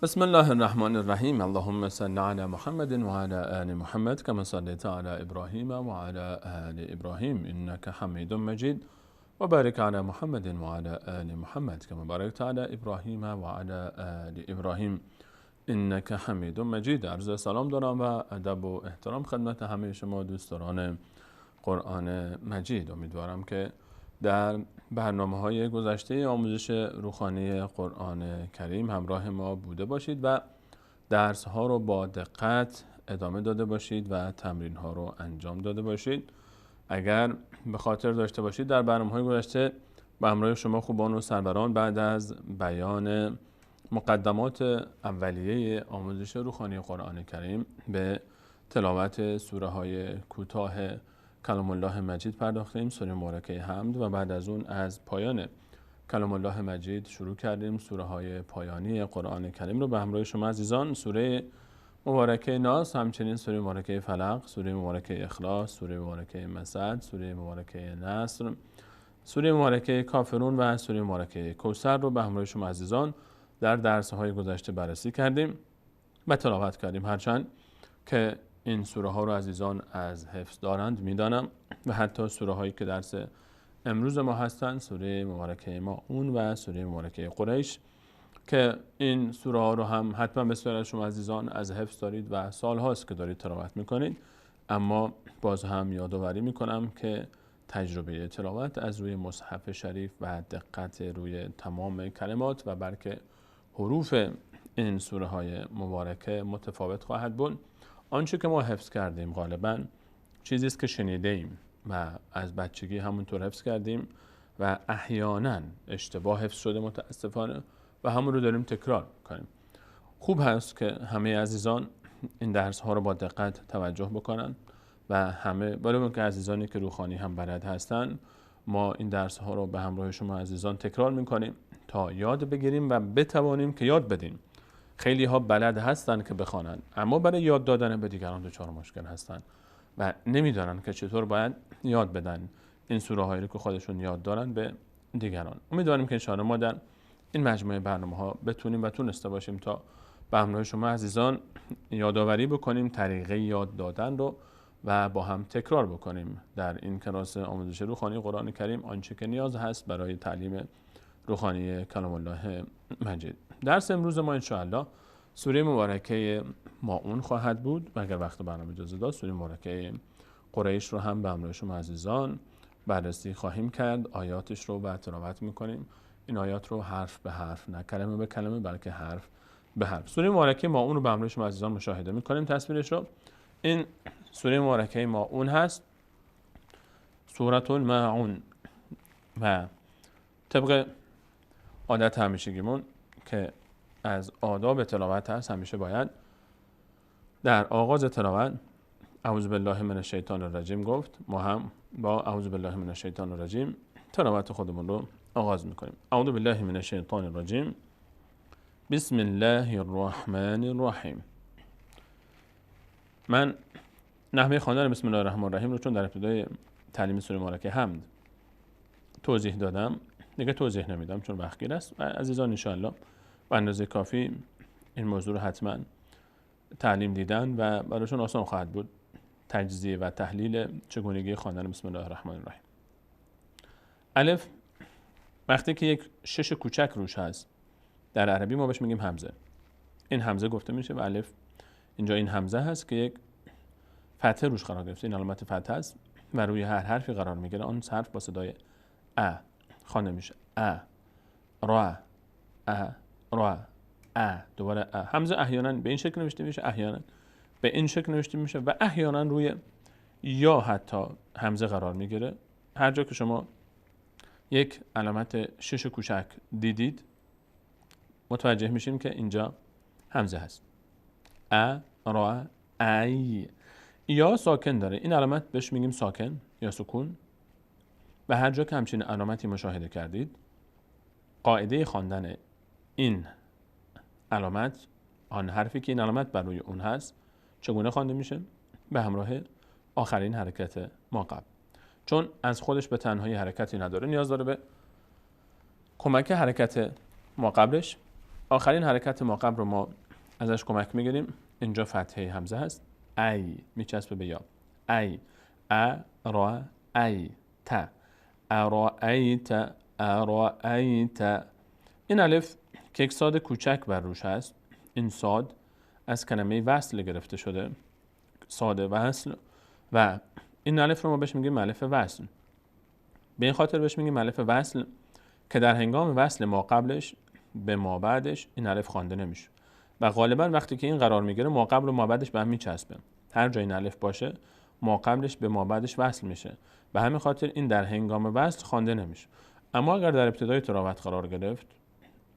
بسم الله الرحمن الرحیم. اللهم صل علی محمد و علی آل محمد کما صلیت علی ابراهیم و علی آل ابراهیم انک حمید مجید و بارک علی محمد و علی آل محمد کما بارکت علی ابراهیم و علی آل ابراهیم انک حمید مجید. عرض سلام دارم و ادب و احترام خدمت همه شما دوستداران قرآن مجید. امیدوارم که در برنامه‌های گذشته آموزش روخوانی قرآن کریم همراه ما بوده باشید و درس‌ها رو با دقت ادامه داده باشید و تمرین‌ها رو انجام داده باشید. اگر به خاطر داشته باشید در برنامه‌های گذشته به همراه شما خوبان و سروران بعد از بیان مقدمات اولیه آموزش روخوانی قرآن کریم به تلاوت سوره‌های کوتاه کلام الله مجید پرداختیم، سوره مبارکه حمد، و بعد از اون از پایان کلام الله مجید شروع کردیم سوره های پایانی قرآن کریم رو به همراه شما عزیزان، سوره مبارکه ناس، همچنین سوره مبارکه فلق، سوره مبارکه اخلاص، سوره مبارکه مسد، سوره مبارکه نصر، سوره مبارکه کافرون و سوره مبارکه کوثر رو به همراه شما عزیزان در درس های گذشته بررسی کردیم و تلاوت کردیم. هرچند که این سوره ها رو عزیزان از حفظ دارند میدانم و حتی سوره هایی که درس امروز ما هستند، سوره مبارکه ماعون و سوره مبارکه قریش، که این سوره ها رو هم حتما بسیار از شما عزیزان از حفظ دارید و سال هاست که دارید تلاوت میکنید، اما باز هم یادآوری میکنم که تجربه تلاوت از روی مصحف شریف و دقت روی تمام کلمات و بلکه حروف این سوره های مبارکه متفاوت خواهد بود. آنچه که ما حفظ کردیم غالباً چیزی است که شنیده ایم و از بچگی همونطور حفظ کردیم و احیاناً اشتباه حفظ شده متاسفانه و همون رو داریم تکرار میکنیم. خوب هست که همه عزیزان این درس ها رو با دقت توجه بکنن و همه، برای که عزیزانی که روخوانی هم بلد هستن، ما این درس ها رو به همراه شما عزیزان تکرار میکنیم تا یاد بگیریم و بتوانیم که یاد بدیم. خیلی ها بلد هستن که بخوانند، اما برای یاد دادن به دیگران دچار مشکل هستن و نمیدانن که چطور باید یاد بدن این سوره هایی رو که خودشون یاد دارن به دیگران. امیدواریم که انشاءالله ما در این مجموعه برنامه ها بتونیم و تونسته باشیم تا به همراه شما عزیزان یادآوری بکنیم طریقه یاد دادن رو و با هم تکرار بکنیم در این کلاس آموزش روخوانی قرآن کریم آنچه که نیاز هست برای تعلیم روخوانی کلام الله مجید. درس امروز ما انشاءالله سوره مبارکه ماعون خواهد بود و اگر وقت برنامه اجازه داد سوره مبارکه قریش رو هم به همراه شما عزیزان بررسی خواهیم کرد، آیاتش رو و تلاوت میکنیم. این آیات رو حرف به حرف، نه کلمه به کلمه، بلکه حرف به حرف. سوره مبارکه ماعون رو به همراه شما عزیزان مشاهده میکنیم تصویرش رو. این سوره مبارکه ماعون هست، سوره الماعون، و طبق عادت همیشگیمون که از آداب تلاوت هست، همیشه باید در آغاز تلاوت اعوذ بالله من الشیطان الرجیم گفت. ما هم با اعوذ بالله من الشیطان الرجیم تلاوت خودمون رو آغاز میکنیم. اعوذ بالله من الشیطان الرجیم، بسم الله الرحمن الرحیم. من نحوه خواندن بسم الله الرحمن الرحیم رو چون در ابتدای تعلیم سوره مبارکه حمد توضیح دادم دیگه توضیح نمیدم چون وقت گیر است و عزیزان انشاءالله به اندازه کافی این موضوع رو حتما تعلیم دیدن و براشون آسان خواهد بود تجزیه و تحلیل چگونگی خواندن بسم الله الرحمن الرحیم. الف وقتی که یک شش کوچک روش هست در عربی ما بهش میگیم همزه، این همزه گفته میشه و الف اینجا این همزه هست که یک فتحه روش قرار گرفته، این علامت فتحه است و روی هر حرفی قرار میگیره، آن حرف با صدای ا خوانده میشه. ا را ا را ا، دوباره ا. همزه احیانا به این شکل نوشته میشه، احیانا به این شکل نوشته میشه و احیانا روی یا حتی همزه قرار میگیره. هر جا که شما یک علامت شش کوچک دیدید متوجه میشیم که اینجا همزه هست. ا را ای یا ساکن داره، این علامت بهش میگیم ساکن یا سکون. و هر جا که همچین علامتی مشاهده کردید قاعده خواندن این علامت، آن حرفی که این علامت بر روی اون هست چگونه خوانده میشه؟ به همراه آخرین حرکت ما قبل، چون از خودش به تنهایی حرکتی نداره، نیاز داره به کمک حرکت ما قبلش. آخرین حرکت ما قبل رو ما ازش کمک میگیریم. اینجا فتحه همزه هست، ای میچسبه به یا، ای ا را ای ت، ارایت ارایت. این الف که یک صاد کوچک بر روش هست، این صاد از کلمه وصل گرفته شده، صاد وصل، و این الف رو ما بهش میگیم الف وصل. به این خاطر بهش میگیم الف وصل که در هنگام وصل ما قبلش به ما بعدش این الف خوانده نمیشه و غالبا وقتی که این قرار میگیره ما قبل و ما بعدش به هم میچسبه. هر جای این الف باشه ما قبلش به ما بعدش وصل میشه، به همین خاطر این در هنگام وصل خوانده نمیشه. اما اگر در ابتدای تلاوت قرار گرفت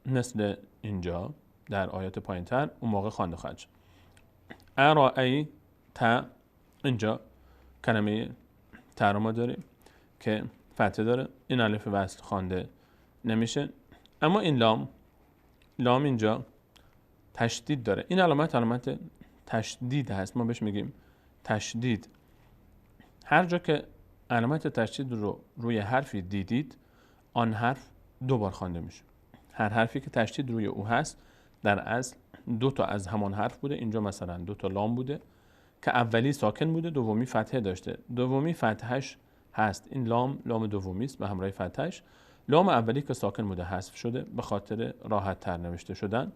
مثل اینجا در آیات پایینتر، اون موقع خوانده خواهد شد. ارائیت، اینجا کلمه ت رو ما داریم که فتحه داره، این الف وصل خوانده نمیشه. اما این لام، لام اینجا تشدید داره، این علامت علامت تشدید هست، ما بهش میگیم تشدید. هر جا که علامت تشدید رو روی حرفی دیدید، آن حرف دو بار خوانده میشه. هر حرفی که تشدید روی او هست در اصل دو تا از همان حرف بوده. اینجا مثلا دو تا لام بوده که اولی ساکن بوده، دومی فتحه داشته، دومی فتحش هست. این لام لام دومی است به همراه فتحش. لام اولی که ساکن بوده حذف شده به خاطر راحت تر نوشته شدن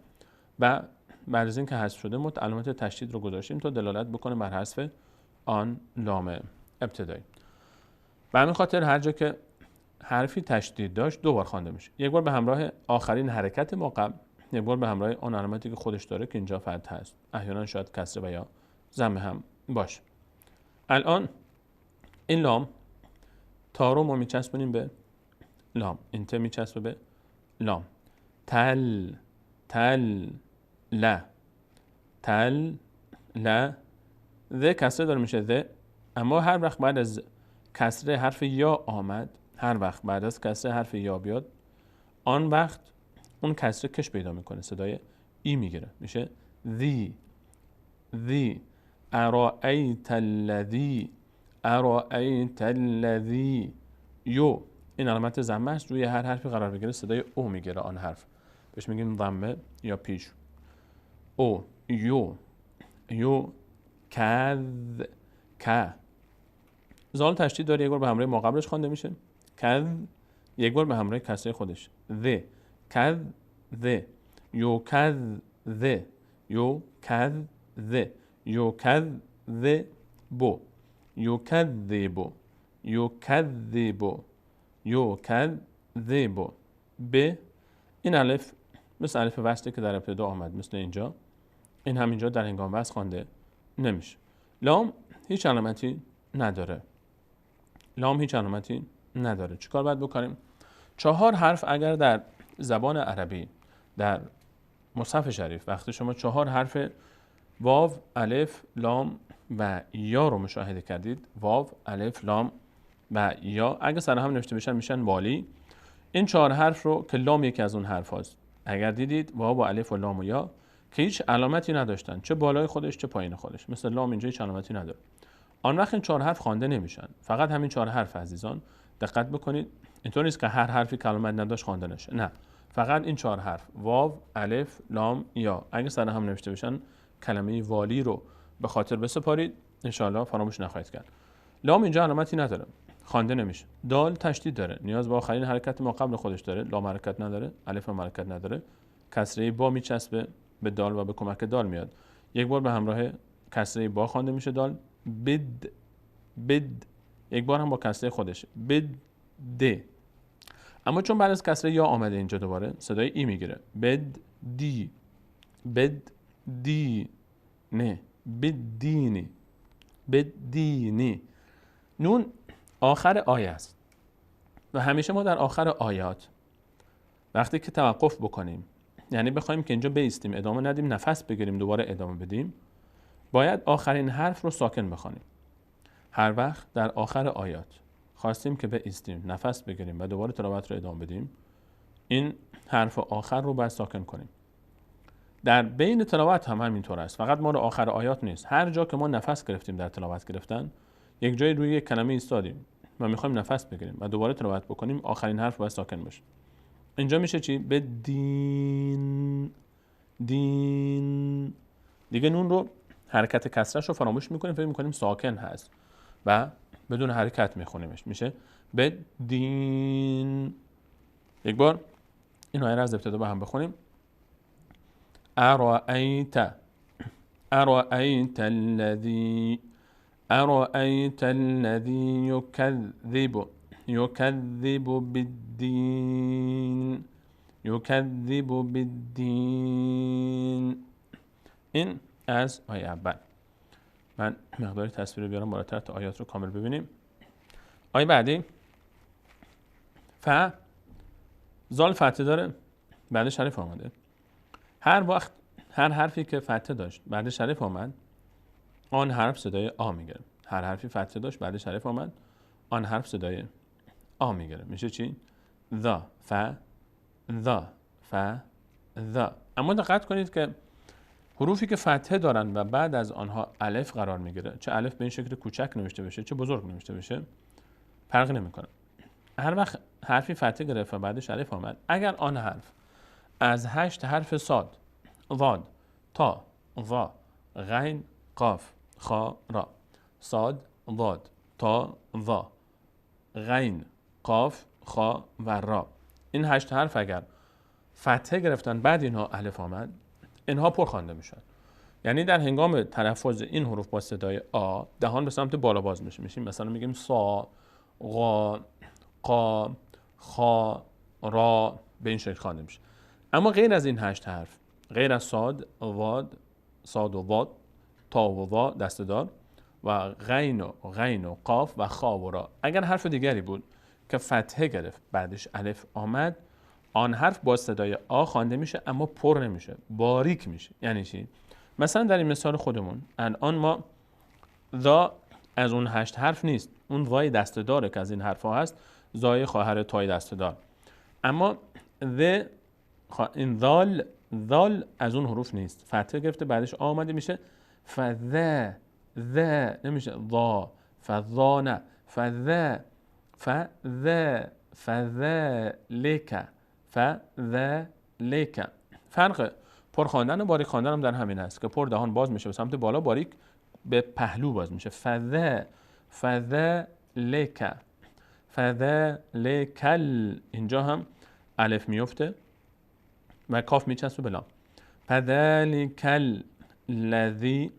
و بعد از اینکه حذف شده ما علامت تشدید رو گذاشتیم تا دلالت بکنه بر حذف آن لام ابتدایی. به همین خاطر هر جا که حرفی تشدید داشت دو بار خوانده میشه، یک بار به همراه آخرین حرکت ما قبل، یک بار به همراه آن علامتی که خودش داره که اینجا فتح هست، احیانا شاید کسره و یا ضمه هم باشه. الان این لام تا رو ما میچسبونیم به لام، این ت میچسبه به لام. تل تل ل، تل ل، ذ کسره داره میشه ذ. اما هر وقت بعد از کسره حرف یا آمد، هر وقت بعد از کسره حرف یا بیاد، آن وقت اون کسره کش پیدا میکنه، صدای ای میگیره، میشه ذی ذی. ارائیت الذی، ارائیت الذی یو، این علامت ضمه است، روی هر حرفی قرار بگیره صدای او میگیره آن حرف، بهش میگیم ضمه یا پیش. او یو یو کذ ک، زال تشدید داره، یک بار به همراه ما قبلش خوانده میشه کذ، یک بار به همراه کسره خودش ذ، کذ ذ، یو کذ ذ، یو کذ ذ، یو کذ ذ بو، یو کذب، یو کذب، یو کذب. ب، این الف مثل الف وصله که در ابتدا آمد، مثل اینجا، این هم اینجا در هنگام وصل خوانده نمیشه. لام هیچ علامتی نداره، لام هیچ علامتی نداره. چیکار باید بکنیم؟ چهار حرف اگر در زبان عربی در مصحف شریف وقتی شما چهار حرف واو، الف، لام و یا رو مشاهده کردید، واو، الف، لام و یا اگه سر هم نوشته بشن میشن والی. این چهار حرف رو که لام یکی از اون حرف هاست، اگر دیدید واو و الف و لام و یا که هیچ علامتی نداشتن، چه بالای خودش چه پایین خودش، مثل لام اینجا هیچ علامتی نداره، آن وقت این چهار حرف خوانده نمیشن. فقط همین چهار حرف عزیزان دقت بکنید، اینطور نیست که هر حرفی که علامت نداشت خوانده نشه، نه، فقط این چهار حرف واو، الف، لام، یا اگه سر هم نوشته بشن کلمه والی رو به خاطر بسپارید، ان شاءالله فراموش نخواهید کرد. لام اینجا علامتی نداره، خوانده نمیشه. دال تشدید داره، نیاز به آخرین حرکت ما قبل خودش داره، لام حرکت نداره، الف هم حرکت نداره، کسره با میچسبه به دال و به کمک دال میاد. یک بار به همراه کسره با خوانده میشه دال، بد بد، یک بار هم با کسره خودش بد د. اما چون بعد از کسره یا آمده اینجا دوباره صدای ای میگیره، بد دی بد دی نه بدینی بدینی. نون آخر آیه است و همیشه ما در آخر آیات وقتی که توقف بکنیم، یعنی بخوایم که اینجا بیستیم ادامه ندیم، نفس بگیریم دوباره ادامه بدیم، باید آخرین حرف رو ساکن بخوانیم. هر وقت در آخر آیات خواستیم که بایستیم، نفس بگیریم و دوباره تلاوت رو ادامه بدیم، این حرف آخر رو باید ساکن کنیم. در بین تلاوت هم همینطور است، فقط ما رو آخر آیات نیست. هر جا که ما نفس گرفتیم در تلاوت گرفتن، یک جایی روی یک کلمه ایستادیم و میخوایم نفس بگیریم و دوباره تلاوت بکنیم، آخرین حرف باید ساکن باشه. اینجا میشه چی؟ به دین. دین. دیگه نون رو حرکت کسرش رو فراموش میکنیم، فکر میکنیم ساکن هست و بدون حرکت میخونیمش، میشه به دین. یک بار این آیه رو از ابتدا با هم بخونیم. ارأیت ارأیت الذی ارأیت الذی یکذب یکذب بالدین یکذب بالدین. این از آیه اول. من مقداری تصویر رو بیارم بالاتر تا آیات رو کامل ببینیم. آیه بعدی ف زال فتحه داره، بعدش الف آمده. هر وقت هر حرفی که فتحه داشت بعدش الف آمد، آن حرف صدای آ میگیره. هر حرفی فتحه داشت بعدش الف آمد، آن حرف صدای آ میگیره. میشه چی؟ ذا ف ذا ف ذا. اما دقت کنید که حروفی که فتحه دارن و بعد از آنها الف قرار میگیره، چه الف به این شکل کوچک نوشته بشه چه بزرگ نوشته بشه فرق نمیکنه. هر وقت حرفی فتحه گرفت و بعدش الف آمد، اگر آن حرف از 8 حرف صاد، ضاد، تا، ظا، غین، قاف، خا، را، صاد، ضاد، تا، ظا، غین، قاف، خا و را، این 8 حرف اگر فتحه گرفتن بعد اینها الف آمد، اینها پر خوانده میشن. یعنی در هنگام تلفظ این حروف با صدای آ، دهان به سمت بالا باز میشه. میشیم مثلا میگیم صا، غا، قا، خا، را، به این شکل خوانده میشه. اما غیر از این 8 حرف، غیر از صاد، ضاد، صاد و ضاد، تا و ظا دسته‌دار و غین و غین و قاف و خا و را، اگر حرف دیگری بود که فتحه گرفت بعدش الف آمد، آن حرف با صدای آ خوانده میشه اما پر نمیشه، باریک میشه. یعنی چی؟ مثلا در این مثال خودمون الان ما ذا از اون 8 حرف نیست، اون ذای دسته داره که از این حرفها هست، ذای خواهر تای دسته دار. اما ذ این ذال، ذال از اون حروف نیست، فتحه گرفته بعدش آ آمده، میشه فذ ذ، نمیشه ضا فذا، نه، فذ فذ فذلک فذلک. فرق پر خواندن و باریک خواندن هم در همین است که پر دهان باز میشه به سمت بالا، باریک به پهلو باز میشه. فذ فذلک فذلکل، اینجا هم الف میفته و کاف میچسبه به لام. فذلک الذی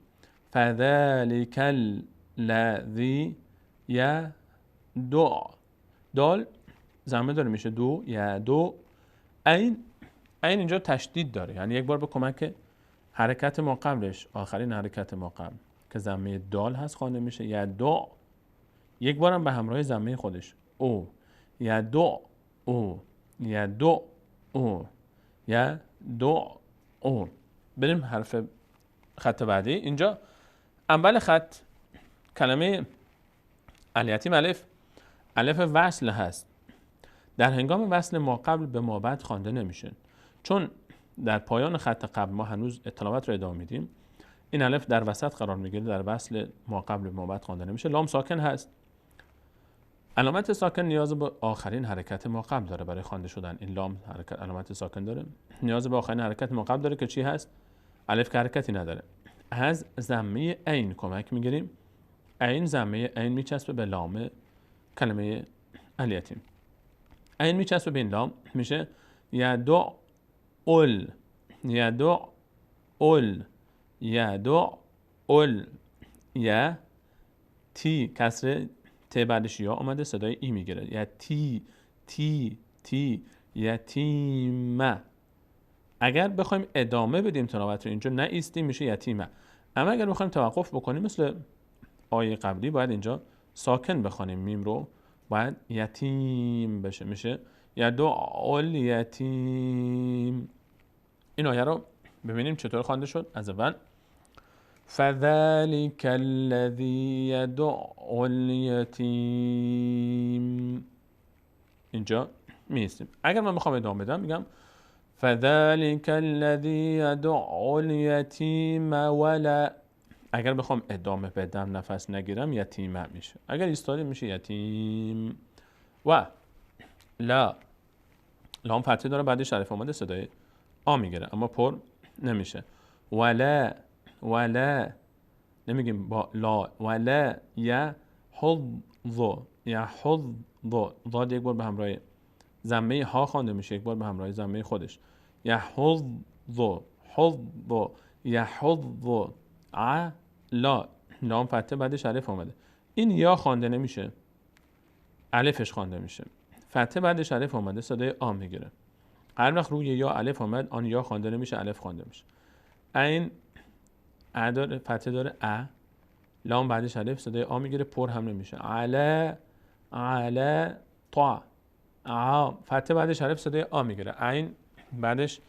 فذلک الذی یدع، دال زمه داره میشه دو، یا دو. عین، عین اینجا تشدید داره، یعنی یک بار به کمک حرکت ما قبلش، آخرین حرکت ما قبل که ضمه دال هست خوانده میشه یا دو، یک بارم به همراه ضمه خودش او، یا دو او، یا دو او، یا دو او. بریم حرف خط بعدی. اینجا اول خط کلمه الیتیم الف، الف وصل هست. در هنگام وصل ما قبل به ما بعد خوانده نمیشه، چون در پایان خط قبل ما هنوز اطلاعات رو ادامه میدیم. این الف در وسط قرار میگیره، در وصل ما قبل به ما بعد خوانده نمیشه. لام ساکن هست، علامت ساکن نیاز به آخرین حرکت ما قبل داره برای خوانده شدن. این لام حرکت علامت ساکن داره، نیاز به آخرین حرکت ما قبل داره که چی هست؟ الف که حرکتی نداره. از ضمه عین کمک میگیریم، عین ضمه عین میچسبه به لام کلمه الیتیم، عین میچسبه به این لام، میشه یدع ال، یدع ال، یدع ال، یا تی کسره ت بعدش یا آمده صدای ای میگیره، یا تی تی تی یتیمه. اگر بخوایم ادامه بدیم تلاوت رو اینجا نه ایستیم میشه یتیمه، اما اگر بخوایم توقف بکنیم مثل آیه قبلی باید اینجا ساکن بخوانیم میم رو، باید یتیم بشه، میشه یدع الیتیم. این آیه رو ببینیم چطور خوانده شد از اول. فذلك الذي يدع اليتيم، اینجا میستیم. اگر من بخوام ادامه بدم میگم فذلك الذي يدع اليتيم ولا، اگر بخوام ادامه بدم نفس نگیرم یتیمه میشه، اگر ایستادیم میشه یتیم. و لا، لام فتحه داره بعدش الف آمده صدای آ میگیره اما پر نمیشه. ولا، ولا نمیگیم با لا، ولا یحض، یحض، ضاد یک بار به همراه ضمه ها خوانده میشه، یک بار به همراه ضمه خودش. یحض، حض، یحض، ع، لا، لام فتحه بعدش الف آمده. این یا خوانده نمیشه، الفش خوانده میشه. فتحه بعدش الف آمده، صدای آ میگیره. هر وقت روی یا الف آمد، آن یا خوانده نمیشه، الف خوانده میشه. عین ا داره، فتحه داره ا، لام بعدش الف، صدای آ میگیره، پر هم نمیشه. علی، علی، طا، ع، فتحه بعدش الف، صدای آ میگیره. عین بعدش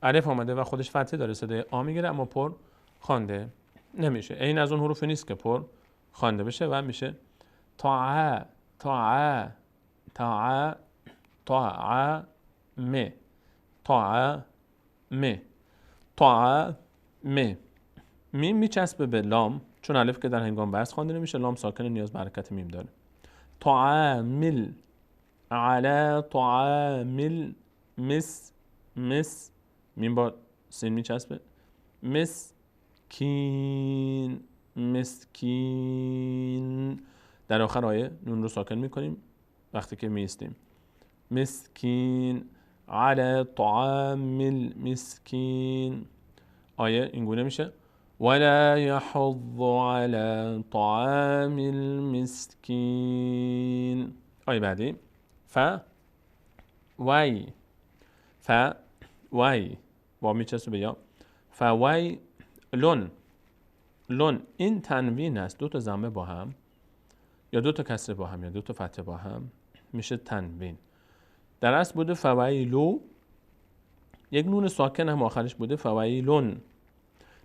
الف آمده و خودش فتحه داره، صدای آ میگیره اما پر خوانده نمیشه. عین از اون حروفی نیست که پر خوانده بشه و میشه طا، طا، طا، طا، م، طا، م، طا، م. میم میچسبه به لام، چون الف که در هنگام بس خوانده نمیشه، لام ساکن نیاز به حرکت میم داره. طعامل، علی طعامل، مس، مس، میم با سین میچسبه، مسکین، مسکین. در آخر آیه نون رو ساکن میکنیم وقتی که میستیم. مسکین، علی طعام المسکین. آیه این گونه میشه ولا یحض علی طعام المسکین. آیه بعدی ف وی، ف وی با میچسبه به یا، فوی لون، لون این تنوین است، دو تا ضمه با هم یا دو تا کسره با هم یا دو تا فتحه با هم میشه تنوین. در اصل بوده فویلو، یک نون ساکن هم آخرش بوده فویلون.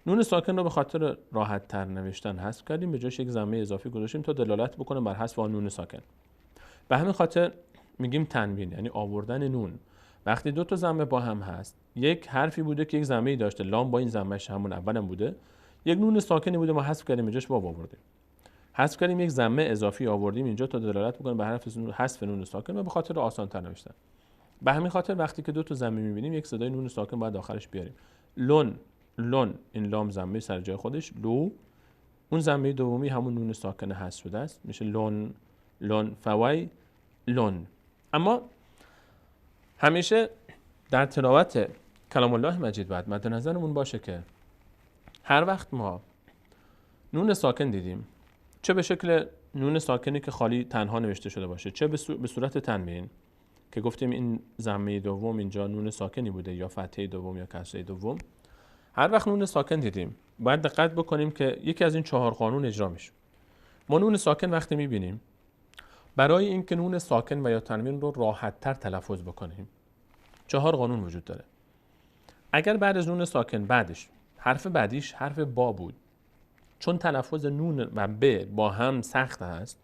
نون ساکن رو به خاطر راحت تر نوشتن حذف کردیم، به جاش یک ضمه اضافی گذاشتیم تا دلالت بکنه بر حذف آن نون ساکن. به همین خاطر میگیم تنوین، یعنی آوردن نون. وقتی دو تا ضمه با هم هست، یک حرفی بوده که یک ضمه‌ای داشته، لام با این ضمه‌ش همون اولم بوده، یک نون ساکنی بوده ما حذف کردیم، به جاش واو آوردیم. حذف کردیم، یک ضمه اضافی آوردیم اینجا تا دلالت بکنه به حرف نون، حذف نون ساکن و به خاطر آسان‌تر نوشتن. به همین خاطر وقتی که دو تا ضمه می‌بینیم، یک صدای نون ساکن باید آخرش بیاریم. لون، لون، این لام ضمه سر جای خودش، لو، اون ضمه دومی همون نون ساکن حذف شده است، میشه لون، لون، فوی، لون. اما همیشه در تلاوت کلام الله مجید باید مد نظرمون باشه که هر وقت ما نون ساکن دیدیم، چه به شکل نون ساکنی که خالی تنها نوشته شده باشه، چه به صورت تنوین که گفتیم این ضمه دوم اینجا نون ساکنی بوده یا فتحه دوم یا کسره دوم، هر وقت نون ساکن دیدیم باید دقت بکنیم که یکی از این چهار قانون اجرا میشه. ما نون ساکن وقتی میبینیم، برای اینکه نون ساکن و یا تنوین رو راحت‌تر تلفظ بکنیم، چهار قانون وجود داره. اگر بعد از نون ساکن بعدش حرف بعدیش حرف با بود، چون تلفظ نون و ب با هم سخت هست،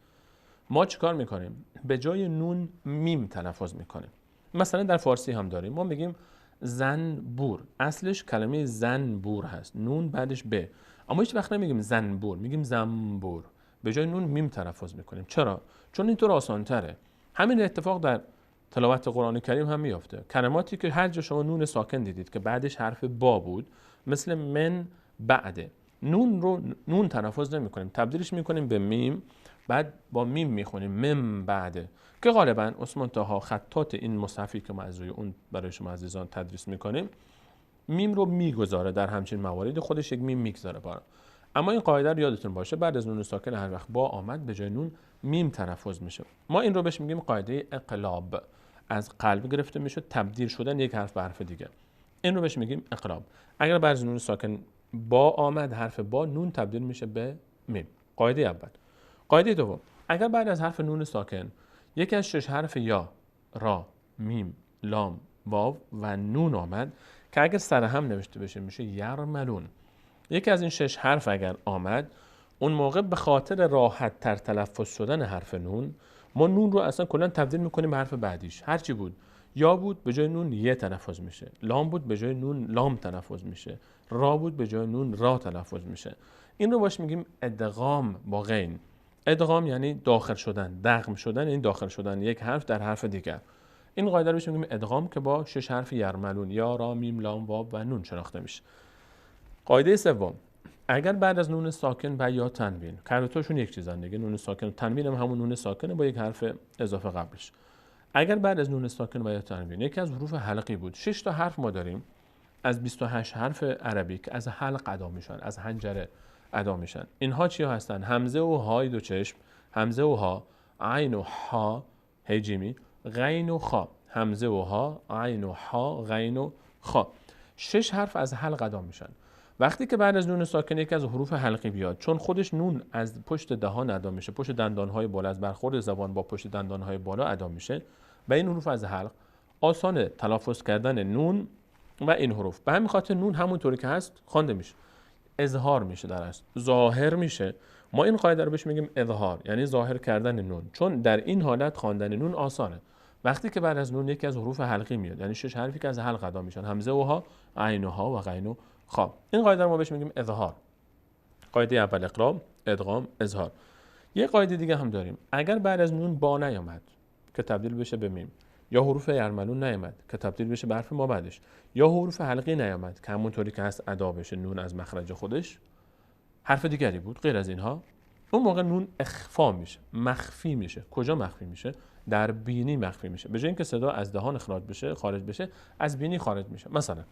ما چیکار میکنیم؟ به جای نون میم تلفظ میکنیم. مثلا در فارسی هم داریم، ما میگیم زنبور، اصلش کلمه زنبور هست، نون بعدش ب، اما هیچ وقت نمیگیم زنبور، میگیم زنبور، به جای نون میم تلفظ میکنیم. چرا؟ چون اینطور آسان‌تره. همین اتفاق در تلاوت قرآن کریم هم میافته. کلماتی که هر جا شما نون ساکن دیدید که بعدش حرف با بود، مثل من بعده، نون رو نون تلفظ نمی‌کنیم، تبدیلش می‌کنیم به میم، بعد با میم می‌خونیم مم بعده، که غالباً عثمان طه خطاط این مصحفی که ما از روی اون برای شما عزیزان تدریس می‌کنیم، میم رو می‌گذاره در همچین موارد، خودش یک میم می‌گذاره بارا. اما این قاعده رو یادتون باشه، بعد از نون ساکن هر وقت با آمد به جای نون میم تلفظ میشه. ما این رو بهش میگیم قاعده اقلاب، از قلب گرفته میشه، تبدیل شدن یک حرف به حرف دیگه، این رو بهش میگیم اقلاب. اگر بعد از نون ساکن با آمد حرف با، نون تبدیل میشه به میم. قاعده اول. قاعده دوم، اگر بعد از حرف نون ساکن یکی از شش حرف یا، را، میم، لام، واو و نون آمد، که اگر سر هم نوشته بشه میشه یرملون، یکی از این شش حرف اگر آمد، اون موقع به خاطر راحت تر تلفظ شدن حرف نون، ما نون رو اصلا کلا تبدیل میکنیم به حرف بعدیش. هرچی بود، یا بود به جای نون یه تلفظ میشه، لام بود به جای نون لام تلفظ میشه، را بود به جای نون را تلفظ میشه. این رو باش میگیم ادغام با غین. ادغام یعنی داخل شدن، دغم شدن، یعنی داخل شدن یک حرف در حرف دیگر. این قاعده رو بهش میگیم ادغام که با 6 حرف یرملون، یا، را، میم، لام، واو و نون شناخته میشه. قاعده سوم، اگر بعد از نون ساکن و یا تنوین، کلماتشون یک چیزن دیگه، نون ساکن و تنوین هم همون نون ساکنه با یک حرف اضافه قبلش. اگر بعد از نون ساکن و یا تنوین یکی از حروف حلقی بود، 6 تا حرف ما داریم از 28 حرف عربی که از حلق ادا میشن، از حنجره ادا میشن. اینها چی هستن؟ همزه و های دو چشم، همزه و ها، عین و ها هجیمی، غین و خا. همزه و ها، عین و ها، غین و خا. 6 حرف از حلق ادا میشن. وقتی که بعد از نون ساکن یکی از حروف حلقی بیاد، چون خودش نون از پشت دهان ادا میشه، پشت دندانهای بالا، از برخورد زبان با پشت دندانهای بالا ادا میشه و این حروف از حلق، آسانه تلفظ کردن نون و این حروف. به همین خاطر نون همونطوری که هست خوانده میشه، اظهار میشه، در اصل ظاهر میشه. ما این قاعده رو بهش میگیم اظهار، یعنی ظاهر کردن نون، چون در این حالت خواندن نون آسانه. وقتی که بعد از نون یکی از حروف حلقی میاد، یعنی 6 حرفی که از حلق ادا میشن، همزه و ها، عین و ها و غین و خا. این قاعده رو ما بهش میگیم اظهار. قاعده اول اقرام، ادغام، اظهار. یه قاعده دیگه هم داریم، اگر بعد از نون با نیامد که تبدیل بشه به میم، یا حروف یرملون نیامد که تبدیل بشه به حرف ما بعدش، یا حروف حلقی نیامد که همونطوری که هست ادا بشه نون از مخرج خودش، حرف دیگری بود غیر از اینها، اون موقع نون اخفا میشه، مخفی میشه. کجا مخفی میشه؟ در بینی مخفی میشه. به جای اینکه صدا از دهان اخراج بشه، خارج بشه، از بینی خارج میشه. مثلا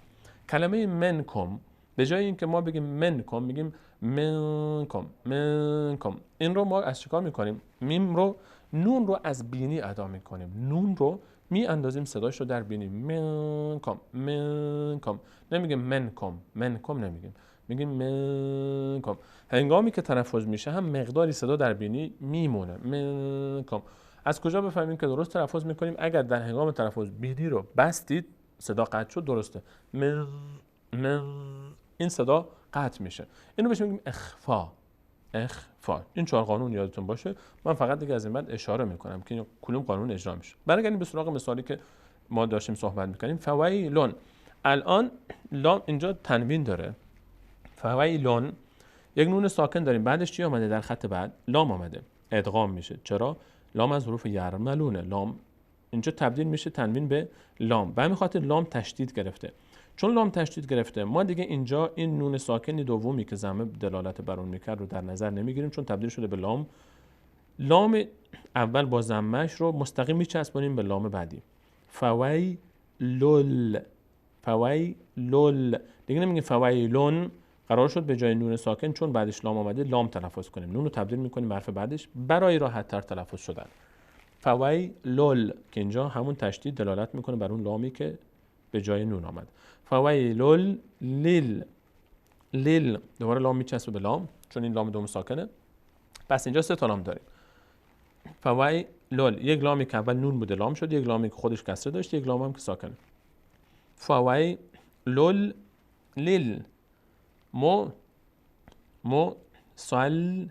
کلمه منکم، به جای اینکه ما بگیم منکم، میگیم منکم، منکم. این رو ما از چیکار میکنیم؟ میم رو، نون رو از بینی ادا میکنیم. نون رو می اندازیم صداش رو در بینی، منکم، منکم. نمیگیم منکم، منکم نمیگیم، میگیم منکم. هنگامی که تلفظ میشه هم مقداری صدا در بینی میمونه، منکم. از کجا بفهمیم که درست تلفظ میکنیم؟ اگر در هنگام تلفظ بینی رو بستید صدا قطع شد، درسته. من من، این صدا قطع میشه. اینو بهش میگیم اخفا. اخفا. این 4 قانون یادتون باشه. من فقط دیگه از این بعد اشاره میکنم که کدوم قانون اجرا میشه. برگردیم به سراغ مثالی که ما داشتیم صحبت میکنیم. فویلون. الان لام اینجا تنوین داره. فویلون یک نون ساکن داریم، بعدش چی آمده؟ در خط بعد لام آمده، ادغام میشه. چرا؟ لام از حروف یرملونه. لام اینجا تبدیل میشه تنوین به لام، به همین خاطر لام تشدید گرفته. چون لام تشدید گرفته، ما دیگه اینجا این نون ساکن دومی که ضمه دلالت بر اون میکرد رو در نظر نمیگیریم، چون تبدیل شده به لام. لام اول با ضمه‌اش رو مستقیم میچسبونیم به لام بعدی. فویلل، فویلل. دیگه نمیگیم فویلون، قرار شد به جای نون ساکن چون بعدش لام آمده لام تلفظ کنیم. نون رو تبدیل میکنیم به حرف بعدش برای راحت تر تلفظ شدن. فویلل که اینجا همون تشدید دلالت میکنه بر اون لامی که به جای نون آمد. فویلل لیل، لیل دوباره لام میچسبه به لام چون این لام دوم ساکنه. پس اینجا 3 تا لام داریم. فویلل، یک لامی که اول نون بوده لام شد، یک لامی که خودش کسره داشت، یک لام هم که ساکنه. فویلل لیل، مو مو سال،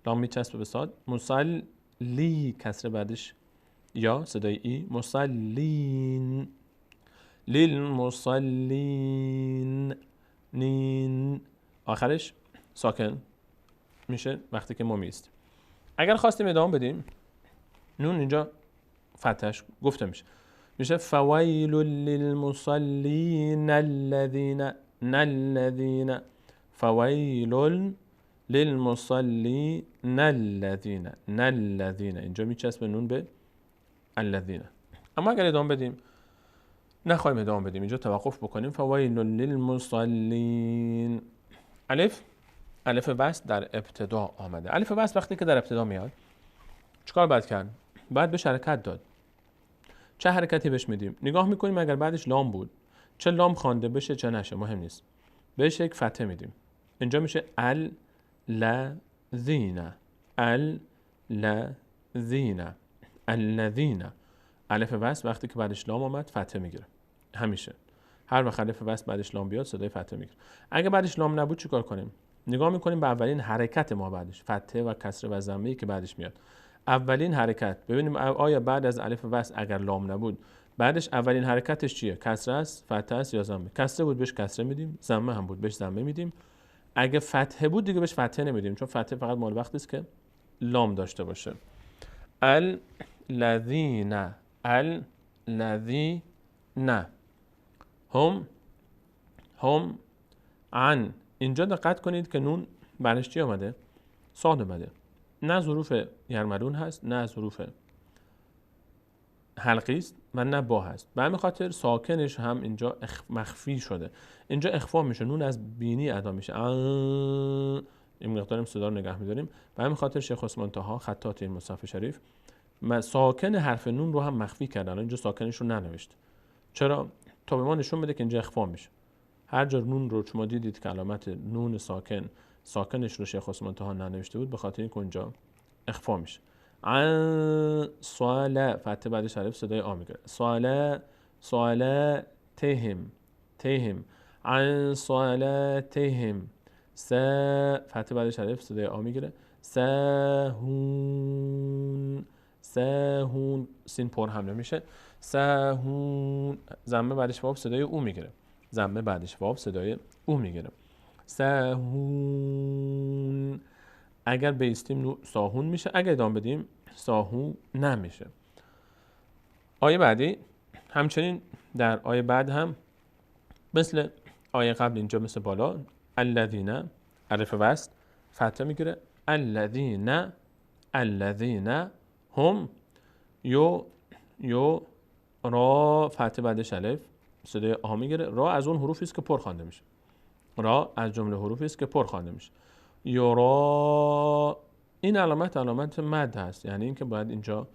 لام میچسبه به صاد، مصلی کسره بعدش یا صدای ای، مصلین، للمصلین، نین، آخرش ساکن میشه وقتی که ما میستیم. اگر خواستیم ادامه بدیم، نون اینجا فتحش گفته میشه، میشه فویل للمصلین الذین، الذین، فویل للمصلین الذین، الذین، اینجا میچسبه نون به الذین. اما اگر ادامه بدیم، نخواهیم ادامه بدیم، اینجا توقف بکنیم. فویل للمصلین. الف، الف وصل در ابتدا آمده. الف وصل وقتی که در ابتدا میاد چیکار باید کرد؟ باید بهش حرکت داد. چه حرکتی بهش میدیم؟ نگاه میکنیم اگر بعدش لام بود، چه لام خوانده بشه چه نشه مهم نیست، بهش یک فتحه میدیم. اینجا میشه ال لذین، ال لذین، الذین. الف وصل وقتی که بعدش لام آمد فتحه میگیره. همیشه هر وقت الف وصل بعدش لام بیاد صدای فتحه میگیره. اگه بعدش لام نبود چیکار کنیم؟ نگاه میکنیم به اولین حرکت ما بعدش، فتحه و کسره و ضمه‌ای که بعدش میاد. اولین حرکت ببینیم آیا بعد از الف وصل اگر لام نبود بعدش اولین حرکتش چیه؟ کسره است، فتحه است یا ضمه؟ کسره بود بهش کسره میدیم، ضمه هم بود بهش ضمه میدیم. اگه فتحه بود دیگه بهش فتحه نمیدیم، چون فتحه فقط مال وقتی است که لام داشته باشه. الذین، الذی نه، هم هم عن. اینجا دقت کنید که نون بعدش چی آمده؟ صاد آمده. نه ظروف یرملون هست، نه ظروف حلقی است و نه با هست. به همین خاطر ساکنش هم اینجا مخفی شده. اینجا اخفا میشه، نون از بینی ادا میشه. این مقدارم صدا رو نگه میداریم. به همین خاطر شیخ عثمان طه خطاط این مصحف شریف ساکن حرف نون رو هم مخفی کردن. اینجا ساکنش رو ننوشت. چرا؟ تا به ما نشون بده که اینجا اخفا میشه. هر جا نون رو شما دیدید که علامت نون ساکن، ساکنش رو شیخ عثمان طه ننوشته بود، به خاطر اینکه اونجا اخفا میشه. عن صلاة، فتحه بعدش الف صدای آ میگیره. صلاة، صلاتهم، تهم، عن صلاتهم. س، فتحه بعدش الف صدای آ میگیره. ساهون، ساهون، سین پر هم نمیشه. ساهون، ضمه بعدش واو صدای او میگیره. ضمه بعدش واو صدای او میگیره. ساهون. اگر بیستیم ساهون میشه، اگر ادامه بدیم ساهو نمیشه. آیه بعدی همچنین در آیه بعد هم مثل آیه قبل اینجا مثل بالا الذین الف وسط فتحه میگیره. الذین، الذین هم یو یو را، فتحه بعدش الف صدای آ میگیره. را از اون حروفی است که پر خوانده میشه. را از جمله حروفی است که پر خوانده میشه. یورا، این علامت علامت مد هست، یعنی اینکه باید اینجا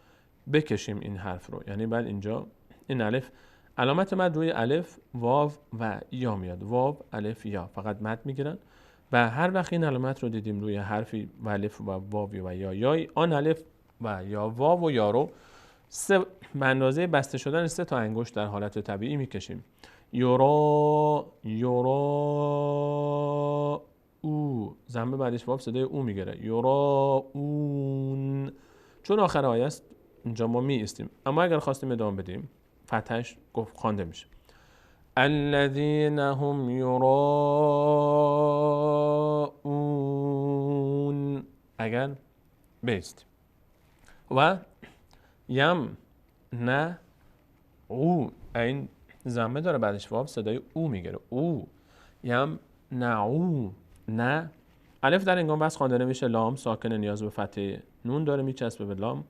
بکشیم این حرف رو، یعنی باید اینجا این الف، علامت مد روی الف، واو و یا میاد. واو، الف، یا فقط مد میگیرن و هر وقت این علامت رو دیدیم روی حرفی و الف و واو و یا یای، آن الف و یا واو و یا رو سه به اندازه بسته شدن سه تا انگشت در حالت طبیعی میکشیم. یورا، یورا، او، ضمه بعدش واو صدای او میگیره. یورا اون، چون آخر آیه است اینجا ما می ایستیم، اما اگر خواستیم ادامه بدیم فتحش گفت خوانده میشه. الذین هم یراؤون، اگر بیستیم. و یم نه او، این ضمه داره بعدش واو صدای او میگیره. او یم نعو، نه الف در انگام بس خوانده نمیشه. لام ساکن نیاز به فتحه نون داره، میچسبه به لام.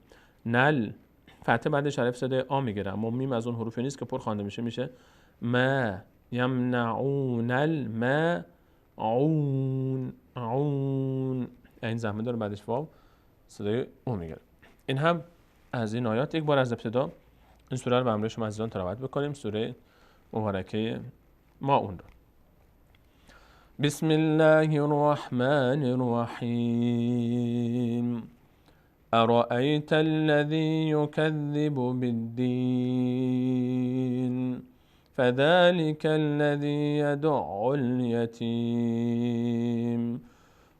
نل فتحه بعدش الف صدای آ میگیره، اما میم از اون حروفی نیست که پر خوانده میشه، میشه ما. یمنعون الما عون، عون، این زحمه داره بعدش واو صدای او میگیره. این هم از این آیات. یک بار از ابتدا این سوره رو به همراه شما عزیزان تلاوت بکنیم، سوره مبارکه ماعون رو. بسم الله الرحمن الرحیم. أرأيت الذي يكذب بالدين فذلك الذي يدع اليتيم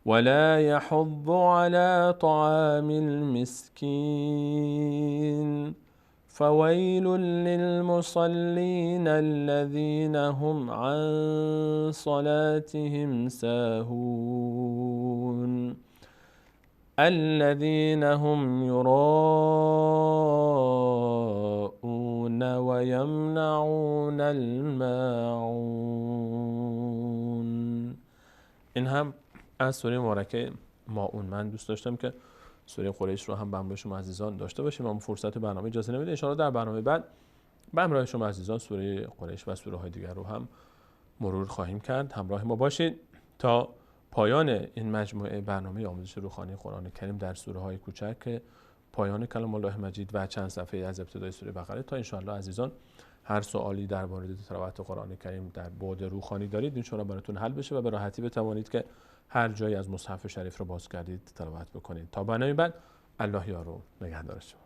ولا يحض على طعام المسكين فويل للمصلين الذين هم عن صلاتهم ساهون الذين هم يراءون ويمنعون الماعون. این هم از سوره مبارکه ماعون. من دوست داشتم که سوره قریش رو هم به همراه شما عزیزان داشته باشیم، اما فرصت برنامه اجازه نمیده. ان شاءالله در برنامه بعد به همراه شما عزیزان سوره قریش و سوره های دیگر رو هم مرور خواهیم کرد. همراه ما باشید تا پایان این مجموعه برنامه آموزش روخوانی قرآن کریم در سوره های کوچک، پایان کلام الله مجید و چند صفحه از ابتدای سوره بقره، تا ان شاءالله عزیزان هر سوالی در مورد تلاوت قرآن کریم در بعد روخوانی دارید ان شاءالله براتون حل بشه و به راحتی بتوانید که هر جایی از مصحف شریف رو باز کردید تلاوت بکنید. تا برنامه بعد، الله یار و نگهدار شما.